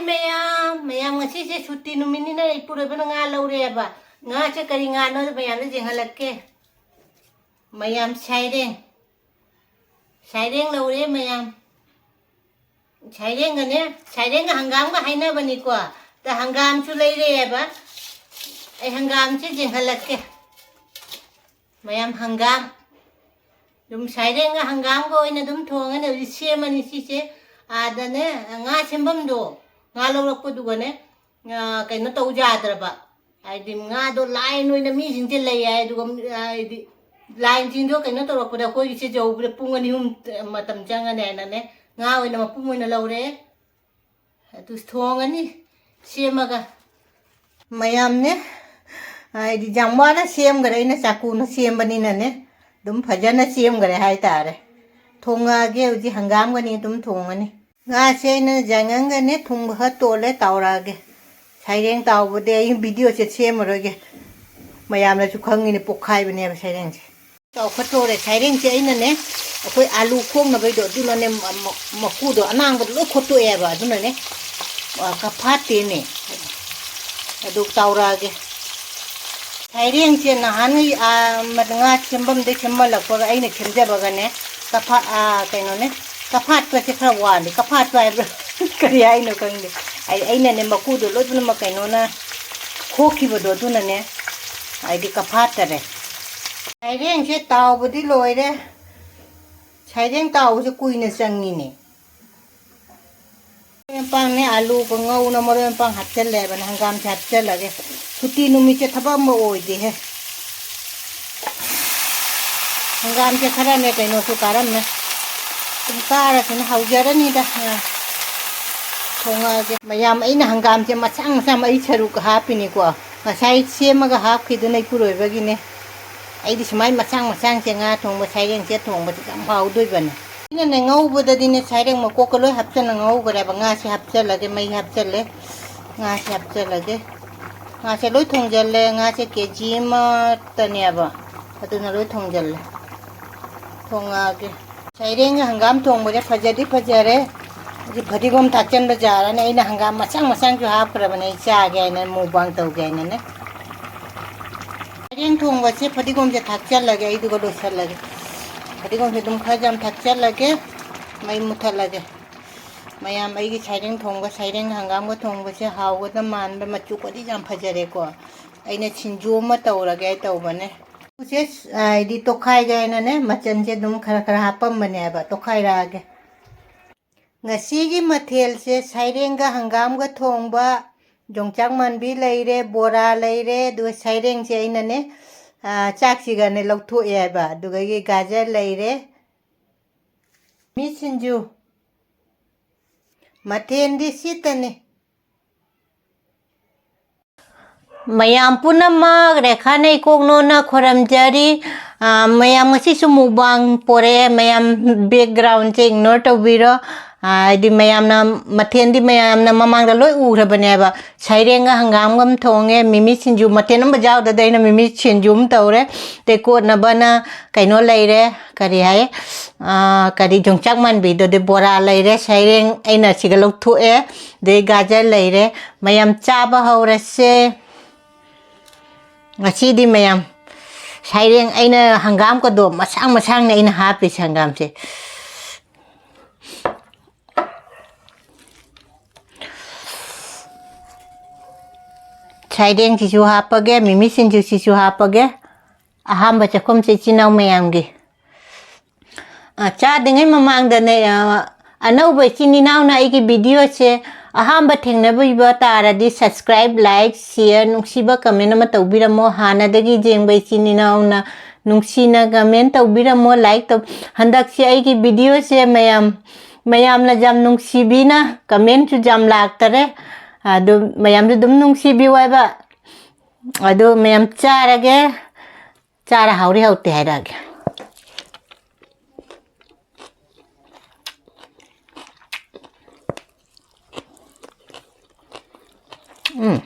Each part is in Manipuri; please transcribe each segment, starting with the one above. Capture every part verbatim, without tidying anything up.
ꯃꯌꯥꯝ, ꯃꯌꯥꯝ, ꯉꯁꯤꯁꯦ ꯁꯨꯇꯤ ꯅꯨꯃꯤꯠꯅꯤꯅ ꯏꯄꯨꯔꯣꯏꯕꯅ ꯉꯥ ꯂꯧꯔꯦꯕ꯫ ꯉꯥꯁꯦ ꯀꯔꯤ ꯉꯥꯅꯣ ꯃꯌꯥꯝꯗ ꯌꯦꯡꯍꯜꯂꯛꯀꯦ꯫ ꯃꯌꯥꯝ, ꯁꯥꯏꯔꯦꯡ꯫ ꯁꯥꯏꯔꯦꯡ ꯂꯧꯔꯦ ꯃꯌꯥꯝ꯫ ꯁꯥꯏꯔꯦꯡꯒꯅꯦ, ꯁꯥꯏꯔꯦꯡꯒ ꯍꯪꯒꯥꯝꯒ ꯍꯥꯏꯅꯕꯅꯤꯀꯣ꯫ ꯑꯗ ꯍꯪꯒꯥꯝꯁꯨ ꯂꯩꯔꯛꯑꯦꯕ꯫ ꯑꯩ ꯍꯪꯒꯥꯝꯁꯦ ꯌꯦꯡꯍꯜꯂꯛꯀꯦ꯫ ꯃꯌꯥꯝ, ꯍꯪꯒꯥꯝ꯫ ꯑꯗꯨꯝ ꯁꯥꯏꯔꯦꯡꯒ ꯍꯪꯒꯥꯝꯒ ꯑꯣꯏꯅ ꯑꯗꯨꯝ ꯊꯣꯡꯉꯅꯤ꯫ ꯍꯧꯖꯤꯛ ꯁꯦꯝꯃꯅꯤ ꯁꯤꯁꯦ꯫ ꯑꯥꯗꯅꯦ, ꯉꯥ ꯁꯦꯝꯐꯝꯗꯣ, ꯉꯥ ꯂꯧꯔꯛꯄꯗꯨꯒꯅꯦ, ꯑ, ꯀꯩꯅꯣ ꯇꯧ ꯌꯥꯗ꯭ꯔꯕ꯫ ꯍꯥꯏꯗꯤ ꯉꯥꯗꯣ line ꯑꯣꯏꯅ ꯃꯤꯁꯤꯡꯁꯦ ꯂꯩ ꯍꯥꯏ, ꯑꯗꯨꯒ, ꯍꯥꯏꯗꯤ lineꯁꯤꯡꯗꯣ ꯀꯩꯅꯣ ꯇꯧꯔꯛꯄꯗ ꯑꯩꯈꯣꯏꯒꯤꯁꯦ ꯌꯧꯕꯗ ꯄꯨꯡ ꯑꯅꯤ ꯑꯍꯨꯝ ꯃꯇꯝ ꯆꯪꯉꯅꯤ ꯍꯥꯏꯅꯅꯦ, ꯉꯥ ꯑꯣꯏꯅ ꯃꯄꯨꯝ ꯑꯣꯏꯅ ꯂꯧꯔꯦ꯫ ꯑꯗꯨ ꯊꯣꯡꯉꯅꯤ ꯁꯦꯝꯃꯒ꯫ ꯃꯌꯥꯝꯅꯦ, ꯍꯥꯏꯗꯤ ꯌꯥꯝ ꯋꯥꯅ ꯁꯦꯝꯈ꯭ꯔꯦ, ꯑꯩꯅ ꯆꯥꯀꯨꯅ ꯁꯦꯝꯕꯅꯤꯅꯅꯦ, ꯑꯗꯨꯝ ꯐꯖꯅ ꯁꯦꯝꯈ꯭ꯔꯦ ꯍꯥꯏꯇꯥꯔꯦ꯫ ꯊꯣꯡꯉꯛꯑꯒꯦ ꯍꯧꯖꯤꯛ ꯍꯪꯒꯥꯝꯒꯅꯤ ꯑꯗꯨꯝ ꯊꯣꯡꯉꯅꯤ꯫ ꯉꯥꯁꯦ ꯑꯩꯅ ꯌꯥꯏꯉꯪꯒꯅꯦ ꯊꯨꯝꯒ ꯈꯔ ꯇꯣꯠꯂꯦ, ꯇꯥꯎꯔꯛꯑꯒꯦ꯫ ꯁꯩꯔꯦꯡ ꯇꯥꯎꯕꯗꯤ ꯑꯩ videoꯁꯦ ꯁꯦꯝꯃꯔꯣꯏꯒꯦ, ꯃꯌꯥꯝꯅꯁꯨ ꯈꯪꯉꯤꯅꯦ ꯄꯣꯛꯈꯥꯏꯕꯅꯦꯕ ꯁꯩꯔꯦꯡꯁꯦ꯫ ꯆꯥꯎꯈꯠꯇꯣꯔꯦ꯫ ꯁꯩꯔꯦꯡꯁꯦ ꯑꯩꯅꯅꯦ, ꯑꯩꯈꯣꯏ ꯑꯥꯂꯨ ꯈꯣꯛꯅꯕꯩꯗꯣ, ꯑꯗꯨꯅꯅꯦ, ꯃ-, ꯃ-, ꯃꯀꯨꯗꯣ ꯑꯅꯥꯡꯕꯗꯣ ꯂꯣꯏ ꯈꯣꯠꯇꯣꯛꯑꯦꯕ, ꯑꯗꯨꯅꯅꯦ, ꯑ, ꯀꯐꯥꯠꯇꯦꯅꯦ꯫ ꯑꯗꯨ ꯇꯥꯎꯔꯛꯑꯒꯦ꯫ ꯁꯩꯔꯦꯡꯁꯦ ꯅꯍꯥꯟꯉꯩ, ꯑ, ꯃ-, ꯉꯥ ꯁꯦꯝꯐꯝꯗꯩ ꯁꯦꯝꯍꯜꯂꯛꯄꯒ ꯑꯩꯅ ꯁꯦꯝꯖꯕꯒꯅꯦ, ꯀꯐꯥ-, ꯑ, ꯀꯩꯅꯣꯅꯦ, ꯀꯐꯥꯠꯄꯁꯦ ꯈꯔ ꯋꯥꯠꯂꯤ꯫ ꯀꯐꯥꯠꯄ ꯍꯥꯏꯕ꯭ꯔꯥ? ꯀꯔꯤ ꯍꯥꯏꯅꯣ ꯈꯪꯗꯦ꯫ ꯑꯩ, ꯑꯩꯅꯅꯦ, ꯃꯀꯨꯗꯣ ꯂꯣꯏ ꯄꯨꯝꯅꯃꯛ ꯀꯩꯅꯣꯅ ꯈꯣꯛꯈꯤꯕꯗꯣ, ꯑꯗꯨꯅꯅꯦ, ꯍꯥꯏꯗꯤ ꯀꯐꯥꯠꯇꯔꯦ꯫ ꯁꯩꯔꯦꯡꯁꯦ ꯇꯥꯎꯕꯗꯤ ꯂꯣꯏꯔꯦ꯫ ꯁꯩꯔꯦꯡ ꯇꯥꯎꯕꯁꯦ ꯀꯨꯏꯅ ꯆꯪꯉꯤꯅꯦ꯫ ꯃꯔꯣꯏ ꯃꯄꯥꯡꯅꯦ, ꯑꯂꯨꯒ ꯉꯧꯅ ꯃꯔꯣꯏ ꯃꯄꯥꯡ ꯍꯥꯞꯆꯜꯂꯦꯕꯅꯦ, ꯍꯪꯒꯥꯝꯁꯦ ꯍꯥꯞꯆꯜꯂꯒꯦ꯫ ꯁꯨꯇꯤ ꯅꯨꯃꯤꯠꯁꯦ ꯊꯕꯛ ꯑꯃ ꯑꯣꯏꯗꯦꯍꯦ꯫ ꯍꯪꯒꯥꯝꯁꯦ ꯈꯔꯅꯦ ꯀꯩꯅꯣꯁꯨ ꯀꯥꯔꯝꯃꯦ꯫ ꯁꯨꯝ ꯀꯥꯔꯁꯤꯅ ꯍꯧꯖꯔꯅꯤꯗ꯫ ꯑ, ꯊꯣꯡꯉꯛꯑꯒꯦ꯫ ꯃꯌꯥꯝ, ꯑꯩꯅ ꯍꯪꯒꯥꯝꯁꯦ ꯃꯆꯥ ꯃꯆꯥ ꯃꯩ ꯁꯔꯨꯛ ꯍꯥꯞꯄꯤꯅꯤꯀꯣ꯫ ꯉꯁꯥꯏ ꯁꯦꯝꯃꯒ ꯍꯥꯞꯈꯤꯗꯨꯅ ꯏꯄꯨꯔꯣꯏꯕꯒꯤꯅꯦ꯫ ꯑꯩꯗꯤ ꯁꯨꯃꯥꯏꯅ ꯃꯆꯥ ꯃꯆꯥꯁꯦ ꯉꯥ ꯊꯣꯡꯕ, ꯁꯥꯏꯔꯦꯡꯁꯦ ꯊꯣꯡꯕꯁꯦ ꯌꯥꯝ ꯍꯥꯎꯗꯣꯏꯕꯅꯦ꯫ ꯑꯩꯅꯅꯦ ꯉꯧꯕꯗꯗꯤꯅꯦ ꯁꯥꯏꯔꯦꯡ ꯃꯀꯣꯛꯀ ꯂꯣꯏ ꯍꯥꯞꯆꯟꯅ ꯉꯧꯈ꯭ꯔꯦꯕ꯫ ꯉꯥꯁꯦ ꯍꯥꯞꯆꯜꯂꯒꯦ, ꯃꯩ ꯍꯥꯞꯆꯜꯂꯦ꯫ ꯉꯥꯁꯦ ꯍꯥꯞꯆꯜꯂꯒꯦ꯫ ꯉꯥꯁꯦ ꯂꯣꯏ ꯊꯣꯡꯖꯜꯂꯦ꯫ ꯉꯥꯁꯦ KG ꯑꯃꯇꯅꯦꯕ꯫ ꯑꯗꯨꯅ ꯂꯣꯏ ꯊꯣꯡꯖꯜꯂꯦ꯫ ꯊꯣꯡꯉꯛꯑꯒꯦ꯫ ꯁꯩꯔꯦꯡꯒ ꯍꯪꯒꯥꯝ ꯊꯣꯡꯕꯁꯦ ꯐꯖꯗꯤ ꯐꯖꯔꯦ꯫ ꯍꯧꯖꯤꯛ ꯐꯗꯤꯒꯣꯝ ꯊꯥꯛꯆꯟꯕ ꯖꯥꯔꯅꯦ꯫ ꯑꯩꯅ ꯍꯪꯒꯥꯝ ꯃꯆꯥ ꯃꯆꯥꯁꯨ ꯍꯥꯞꯈ꯭ꯔꯕꯅꯦ, ꯑꯩ ꯆꯥꯒꯦ ꯍꯥꯏꯅ, ꯃꯨꯛꯕꯥꯡ ꯇꯧꯒꯦ ꯍꯥꯏꯅꯅꯦ꯫ ꯁꯩꯔꯦꯡ ꯊꯣꯡꯕꯁꯦ ꯐꯗꯤꯒꯣꯝꯁꯦ ꯊꯥꯛꯆꯜꯂꯒꯦ, ꯑꯩꯗꯨꯒ ꯂꯣꯏꯁꯜꯂꯒꯦ꯫ ꯐꯗꯤꯒꯣꯝꯁꯦ ꯑꯗꯨꯝ ꯈꯔ ꯌꯥꯝ ꯊꯥꯛꯆꯜꯂꯒꯦ, ꯃꯩ ꯃꯨꯊꯠꯂꯒꯦ꯫ ꯃꯌꯥꯝ, ꯑꯩꯒꯤ ꯁꯩꯔꯦꯡ ꯊꯣꯡꯕ, ꯁꯩꯔꯦꯡ ꯍꯪꯒꯥꯝꯒ ꯊꯣꯡꯕꯁꯦ ꯍꯥꯎꯒꯗ ꯃꯥꯟꯕ, ꯃꯆꯨꯒꯗꯤ ꯌꯥꯝ ꯐꯖꯔꯦꯀꯣ꯫ ꯑꯩꯅ ꯁꯤꯡꯖꯨ ꯑꯃ ꯇꯧꯔꯒꯦ ꯇꯧꯕꯅꯦ꯫ ꯁꯦ, ꯍꯥꯏꯗꯤ ꯇꯣꯈꯥꯏꯒꯦ ꯍꯥꯏꯅꯅꯦ, ꯃꯆꯜꯁꯦ ꯑꯗꯨꯝ ꯈꯔ ꯈꯔ ꯍꯥꯞꯄꯝꯕꯅꯦꯕ, ꯇꯣꯈꯥꯏꯔꯛꯑꯒꯦ꯫ ꯉꯁꯤꯒꯤ ꯃꯊꯦꯜꯁꯦ ꯁꯩꯔꯦꯡꯒ ꯍꯪꯒꯥꯝꯒ ꯊꯣꯡꯕ, ꯌꯣꯡꯆꯥꯛ ꯃꯥꯟꯕꯤ ꯂꯩꯔꯦ, ꯕꯣꯔꯥ ꯂꯩꯔꯦ, ꯑꯗꯨꯒ ꯁꯩꯔꯦꯡꯁꯦ ꯑꯩꯅꯅꯦ, ꯑꯥ, ꯆꯥꯛꯁꯤꯒꯅꯦ ꯂꯧꯊꯣꯛꯑꯦ ꯍꯥꯏꯕ, ꯑꯗꯨꯗꯒꯤ ꯒꯥꯖꯔ ꯂꯩꯔꯦ, ꯃꯤ ꯁꯤꯡꯖꯨ꯫ ꯃꯊꯦꯜꯗꯤ ꯁꯤꯇꯅꯤ꯫ ꯃꯌꯥꯝ ꯄꯨꯝꯅꯃꯛ ꯔꯦꯈꯥꯅ ꯏꯀꯣꯛꯅꯣꯅ ꯈꯣꯏꯔꯝꯖꯔꯤ꯫ ꯑꯥ, ꯃꯌꯥꯝ ꯉꯁꯤꯁꯨ ꯃꯨꯛꯕꯥꯡ ꯄꯣꯔꯛꯑꯦ꯫ ꯃꯌꯥꯝ background ꯁꯦ ignore ꯇꯧꯕꯤꯔꯣ꯫ ꯑꯥ, ꯍꯥꯏꯗꯤ ꯃꯌꯥꯝꯅ, ꯃꯊꯦꯜꯗꯤ ꯃꯌꯥꯝꯅ ꯃꯃꯥꯡꯗ ꯂꯣꯏ ꯎꯈ꯭ꯔꯕꯅꯦꯕ꯫ ꯁꯩꯔꯦꯡꯒ ꯍꯪꯒꯥꯝꯒ ꯑꯃ ꯊꯣꯡꯉꯦ, ꯃꯤꯃꯤ ꯁꯤꯡꯖꯨ, ꯃꯊꯦꯜ ꯑꯃ ꯌꯥꯎꯗꯗ ꯑꯩꯅ ꯃꯤꯃꯤ ꯁꯤꯡꯖꯨ ꯑꯃ ꯇꯧꯔꯦ꯫ ꯑꯗꯩ ꯀꯣꯠꯅꯕꯅ ꯀꯩꯅꯣ ꯂꯩꯔꯦ, ꯀꯔꯤ ꯍꯥꯏ, ꯑꯥ, ꯀꯔꯤ, ꯌꯣꯡꯆꯥꯛ ꯃꯥꯟꯕꯤꯗꯣ, ꯑꯗꯩ ꯕꯣꯔꯥ ꯂꯩꯔꯦ, ꯁꯩꯔꯦꯡ ꯑꯩꯅ ꯁꯤꯒ ꯂꯧꯊꯣꯛꯑꯦ, ꯑꯗꯩ ꯒꯥꯖꯔ ꯂꯩꯔꯦ꯫ ꯃꯌꯥꯝ ꯆꯥꯕ ꯍꯧꯔꯁꯦ꯫ ꯉꯁꯤꯗꯤ ꯃꯌꯥꯝ ꯁꯩꯔꯦꯡ, ꯑꯩꯅ ꯍꯪꯒꯥꯝꯒꯗꯣ ꯃꯁꯥꯡ ꯃꯁꯥꯡꯅ ꯑꯩꯅ ꯍꯥꯞꯄꯤꯁꯦ, ꯍꯪꯒꯥꯝꯁꯦ꯫ ꯁꯩꯔꯦꯡꯁꯤꯁꯨ ꯍꯥꯞꯄꯒꯦ, ꯃꯤꯃꯤ ꯁꯤꯡꯖꯨꯁꯤꯁꯨ ꯍꯥꯞꯄꯒꯦ꯫ ꯑꯍꯥꯟꯕ ꯆꯥꯛꯈꯨꯝꯁꯦ ꯏꯆꯤꯟ ꯏꯅꯥꯎ ꯃꯌꯥꯝꯒꯤ꯫ ꯑ, ꯆꯥꯗ꯭ꯔꯤꯉꯩ ꯃꯃꯥꯡꯗꯅꯦ, ꯑ, ꯑꯅꯧꯕ ꯏꯆꯤꯟ ꯏꯅꯥꯎꯅ ꯑꯩꯒꯤ video ꯁꯦ ꯑꯍꯥꯟꯕ ꯊꯦꯡꯅꯕꯤꯕ ꯇꯥꯔꯗꯤ subscribe, like, share, ꯅꯨꯡꯁꯤꯕ comment ꯑꯃ ꯇꯧꯕꯤꯔꯝꯃꯣ꯫ ꯍꯥꯟꯅꯗꯒꯤ ꯌꯦꯡꯕ ꯏꯆꯤꯟ ꯏꯅꯥꯎꯅ ꯅꯨꯡꯁꯤꯅ comment ꯇꯧꯕꯤꯔꯝꯃꯣ, like ꯇꯧ-, ꯍꯟꯗꯛꯁꯦ ꯑꯩꯒꯤ video ꯁꯦ ꯃꯌꯥꯝ, ꯃꯌꯥꯝꯅ ꯌꯥꯝ ꯅꯨꯡꯁꯤꯕꯤꯅ comment ꯁꯨ ꯌꯥꯝ ꯂꯥꯛꯇꯔꯦ꯫ ꯑꯗꯨ ꯃꯌꯥꯝꯁꯨ ꯑꯗꯨꯝ ꯅꯨꯡꯁꯤꯕꯤꯌꯨ ꯍꯥꯏꯕ꯫ ꯑꯗꯨ ꯃꯌꯥꯝ ꯆꯥꯔꯒꯦ꯫ ꯆꯥꯔ ꯍꯥꯎꯔꯤ ꯍꯥꯎꯇꯦ ꯍꯥꯏꯔꯛꯑꯒꯦ꯫ ꯎꯝ꯫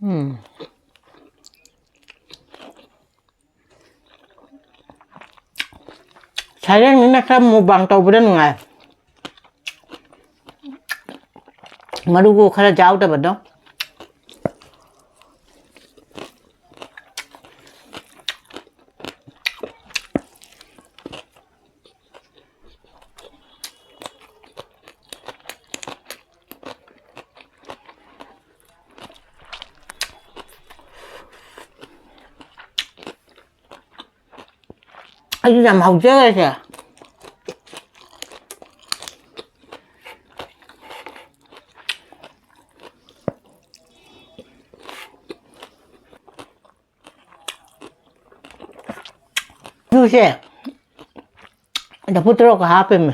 ꯎꯝ꯫ ꯁꯥꯏꯔꯦꯡꯅꯤꯅ ꯈꯔ ꯃꯨꯛꯕꯥꯡ ꯇꯧꯕꯗ ꯅꯨꯡꯉꯥꯏ꯫ ꯃꯔꯨꯒꯨ ꯈꯔ ꯌꯥꯎꯗꯕꯗꯣ꯫ ꯑꯩꯁꯨ ꯌꯥꯝ ꯍꯧꯖꯈ꯭ꯔꯦꯁꯦ꯫ ꯁꯦ ꯂꯐꯨ ꯇꯔꯣꯛꯀ ꯍꯥꯞꯄꯦꯃꯦ꯫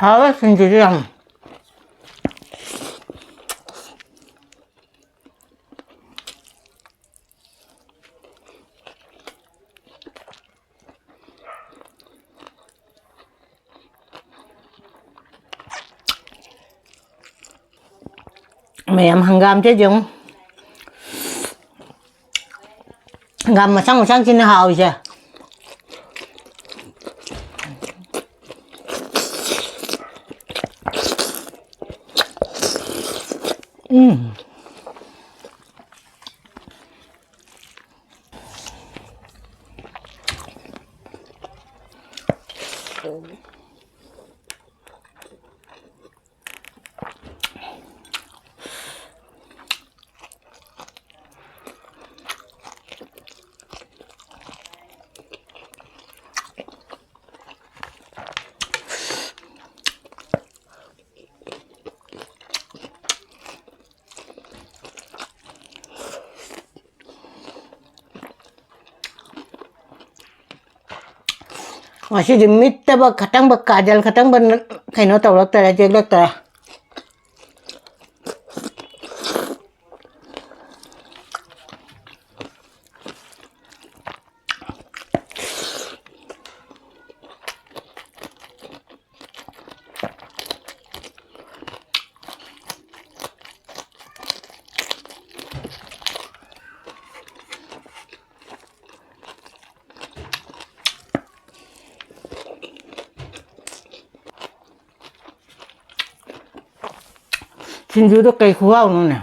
ꯍꯥꯎꯋꯦ ꯁꯤꯡꯖꯨꯁꯨ ꯌꯥꯝ꯫ ꯃꯌꯥꯝ ꯍꯪꯒꯥꯝꯁꯦ ꯌꯦꯡꯉꯨ꯫ ꯍꯪꯒꯥꯝ ꯃꯁꯥꯡ ꯃꯁꯥꯡꯁꯤꯅ ꯍꯥꯎꯔꯤꯁꯦ꯫ ꯎꯝ꯫ ꯉꯁꯤꯗꯤ ꯃꯤꯠꯇꯕ ꯈꯇꯪꯕ, ꯀꯥꯖꯜ ꯈꯇꯪꯕ ꯀꯩꯅꯣ ꯇꯧꯔꯛꯇꯔꯦ, ꯌꯦꯛꯂꯛꯇꯔꯦ꯫ ꯁꯤꯡꯖꯨꯗꯣ ꯀꯩ ꯈꯨꯍꯥꯎꯅꯣꯅꯦ꯫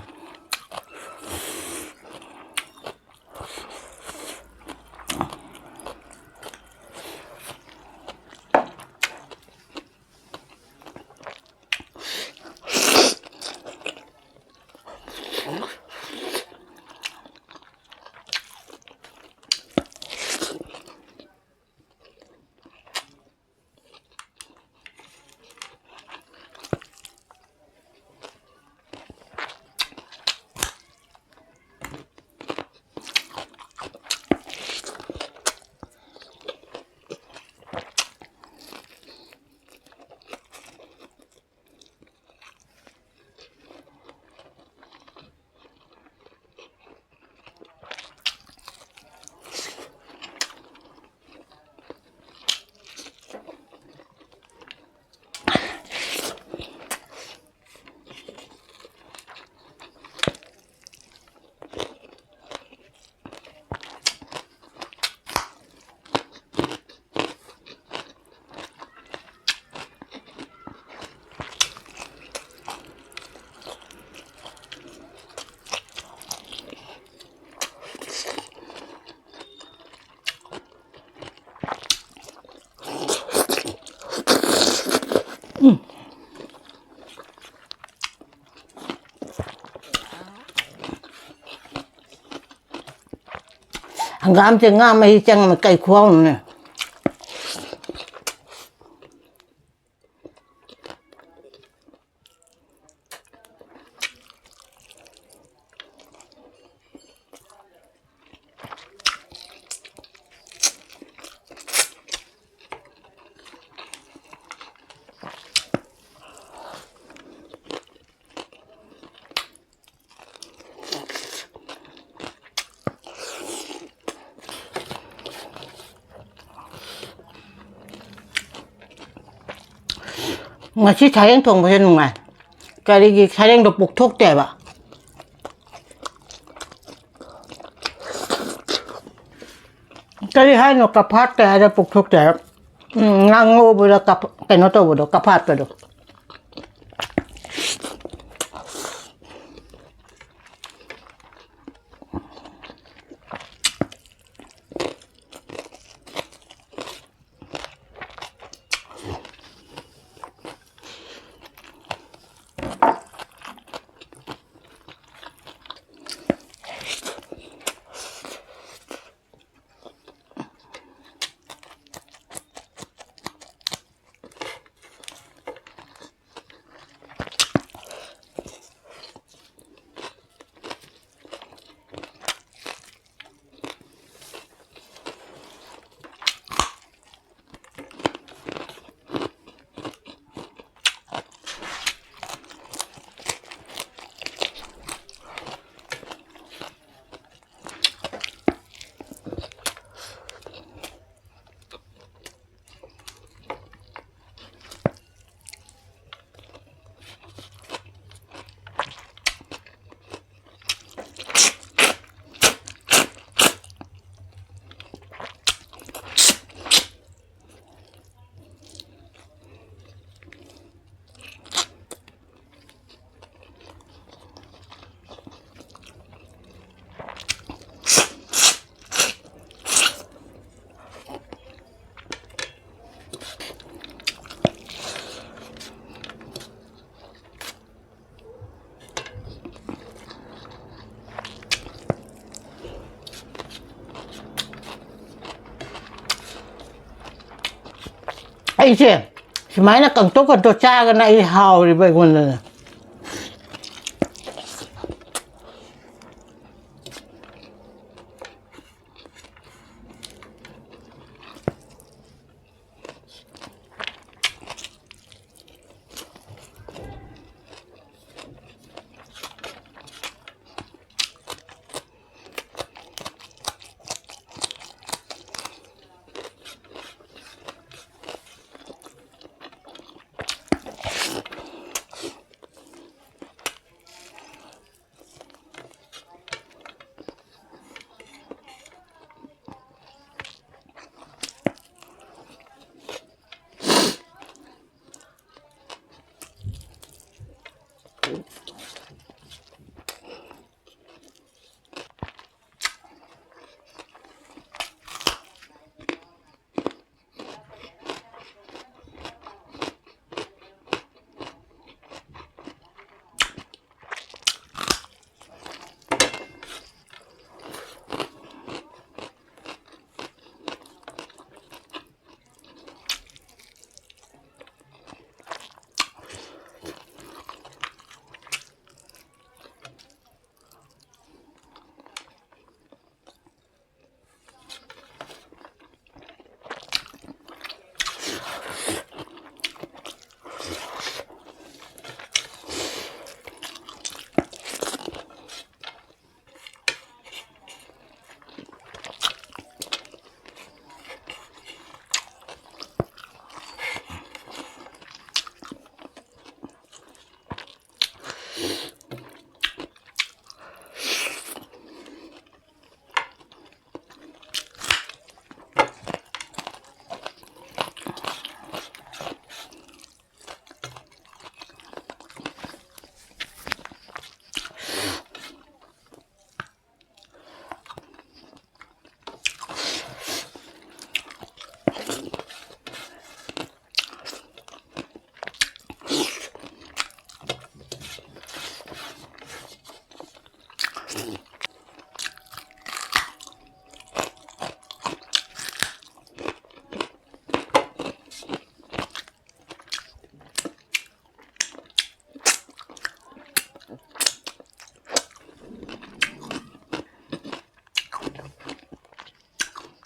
ꯍꯪꯒꯥꯝꯁꯦ ꯉꯥ ꯃꯍꯤ ꯆꯪꯉꯅ ꯀꯩ ꯈꯨꯍꯥꯎꯅꯣꯅꯦ꯫ ꯉꯁꯤ ꯁꯔꯦꯡ ꯊꯣꯡꯕꯁꯦ ꯅꯨꯡꯉꯥꯏ꯫ ꯀꯔꯤꯒꯤ ꯁꯔꯦꯡꯗꯣ ꯄꯣꯛꯊꯣꯛꯇꯦꯕ? ꯀꯔꯤ ꯍꯥꯏꯅꯣ? ꯀꯐꯥꯠꯇꯦ ꯍꯥꯏꯔ ꯄꯣꯛꯊꯣꯛꯇꯦ ꯍꯥꯏꯔ? ꯎꯝ, ꯉꯥ ꯉꯧꯕꯗ ꯀꯐ-, ꯀꯩꯅꯣ ꯇꯧꯕꯗꯣ, ꯀꯐꯥꯠꯄꯗꯣ꯫ ꯑꯩꯁꯦ ꯁꯨꯃꯥꯏꯅ ꯀꯪꯇꯣꯛ ꯀꯪꯇꯣꯛ ꯆꯥꯒꯅ ꯑꯩ ꯍꯥꯎꯔꯤꯕ ꯑꯩꯉꯣꯟꯗꯅ꯫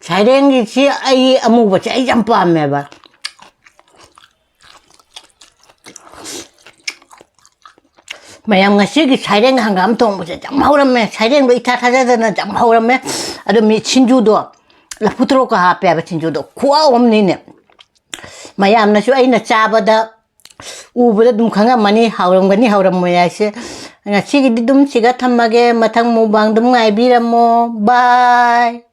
ꯁꯥꯏꯔꯦꯡꯒꯤꯁꯤ ꯑꯩ ꯑꯃꯨꯕꯁꯦ ꯑꯩ ꯌꯥꯝ ꯄꯥꯝꯃꯦꯕ꯫ ꯃꯌꯥꯝ, ꯉꯁꯤꯒꯤ ꯁꯥꯏꯔꯦꯡ ꯍꯪꯒꯥꯝ ꯊꯣꯡꯕꯁꯦ ꯌꯥꯝ ꯍꯧꯔꯝꯃꯦ꯫ ꯁꯥꯏꯔꯦꯡꯗꯣ ꯏꯊꯥ ꯊꯥꯖꯗꯅ ꯌꯥꯝ ꯍꯧꯔꯝꯃꯦ꯫ ꯑꯗꯣ ꯃꯤ ꯁꯤꯡꯖꯨꯗꯣ ꯂꯐꯨ ꯊꯔꯣꯒ ꯍꯥꯞꯄꯦꯕ꯫ ꯁꯤꯡꯖꯨꯗꯣ ꯈꯨꯍꯥꯎ ꯑꯃꯅꯤꯅꯦ꯫ ꯃꯌꯥꯝꯅꯁꯨ ꯑꯩꯅ ꯆꯥꯕꯗ ꯎꯕꯗ ꯑꯗꯨꯝ ꯈꯪꯉꯝꯃꯅꯤ, ꯍꯥꯎꯔꯝꯒꯅꯤ ꯍꯥꯎꯔꯝꯃꯣꯏ ꯍꯥꯏꯁꯦ꯫ ꯉꯁꯤꯒꯤꯗꯤ ꯑꯗꯨꯝ ꯁꯤꯒ ꯊꯝꯃꯒꯦ꯫ ꯃꯊꯪ mukbang ꯑꯗꯨꯝ ꯉꯥꯏꯕꯤꯔꯝꯃꯣ꯫ Bye꯫